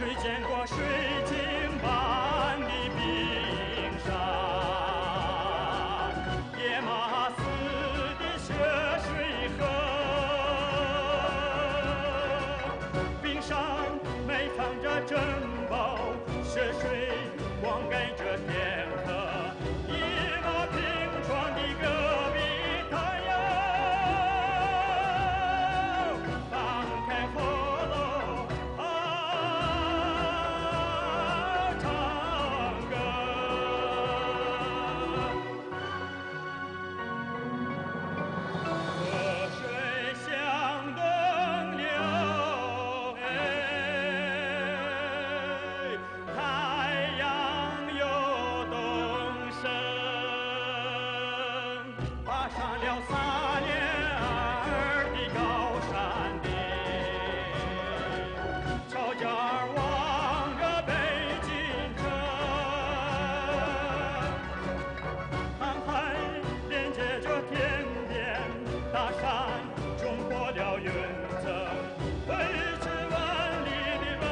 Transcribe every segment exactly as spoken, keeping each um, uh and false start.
水见过水晶般的冰山，野马似的雪水河。冰山埋藏着珍宝，雪水灌溉着田禾。野马拼穿的戈壁滩哟，放开喉咙。 啊，唱歌。河水向东流，哎，太阳又东升。 爬上了撒哈拉的高山顶，翘脚望着北极城。航海连接着天边大山，冲破了云层。 挥之万里的白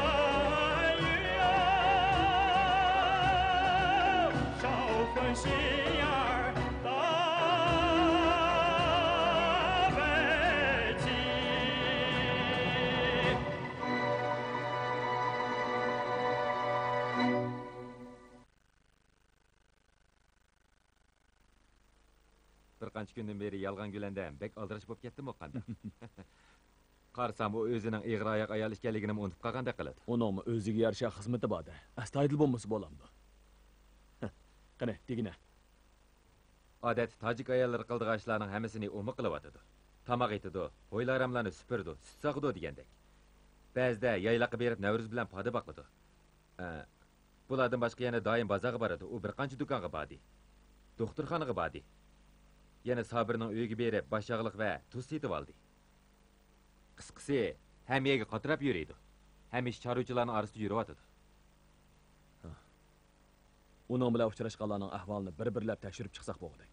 云啊，召唤信仰到北极。 بىر قانچە كۈندىن بېرى يالغان گۈلەندەم بەك ئالدىراش بولۇپ كەتتىمۇ قانداق؟ قارىسام، ئۇ ئۆزىنىڭ ئېغىر ئاياق ئايال ئىكەنلىكىنىمۇ ئۇنتۇپ قالغاندەك قىلىدۇ. ئۇنىڭمۇ ئۆزىگە يارىشا خىزمىتى بار-دە، ئەستايىدىل بولمىسا بولامدۇ؟ قېنى، دېگىنە. ئادەتتە تاجىك ئاياللىرى قىلىدىغان ئىشلارنىڭ ھەممىسىنى ئۇمۇ قىلىۋاتىدۇ. تاماق ئېتىدۇ، ھويلا-ھاراملارنى سۈپۈرىدۇ، سۈت ساغىدۇ دېگەندەك. بەزىدە يايلاققا بېرىپ نەۋرىسى بىلەن پادا باقىدۇ. ئە، بۇلاردىن باشقا يەنە دائىم بازارغا بارىدۇ، ئۇ بىر قانچە دۇكانغا باردى. دوختۇرخانىغا باردى. يەنە سابىرنىڭ ئۆيىگە بېرىپ باش ئاغرىق ۋە تۇز سېتىۋالدى. قىسقىسى، ھەممە يەرگە قاتراپ يۈرىدۇ. ھەمىشە چارۋىچىلارنىڭ ئارىسىدا يۈرۈۋاتىدۇ. ھە. ئۇنىڭ بىلەن ئۇچراشقانلارنىڭ ئەھۋالىنى بىر-بىرلەپ تەكشۈرۈپ چىقساق بولغۇدەك.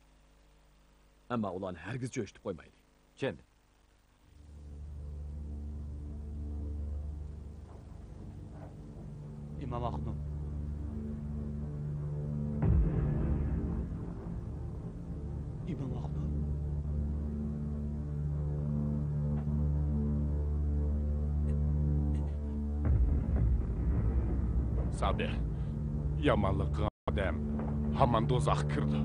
ئەمما ئۇلارنى ھەرگىز چۆچۈتۈپ قويمايلى. چۈشەندىم. ئىمام ئاخۇنۇم. ئىمام ئاخۇنۇم. سابىر، يامانلىق قىلغان ئادەم ھامان دوزاخقا كىرىدۇ.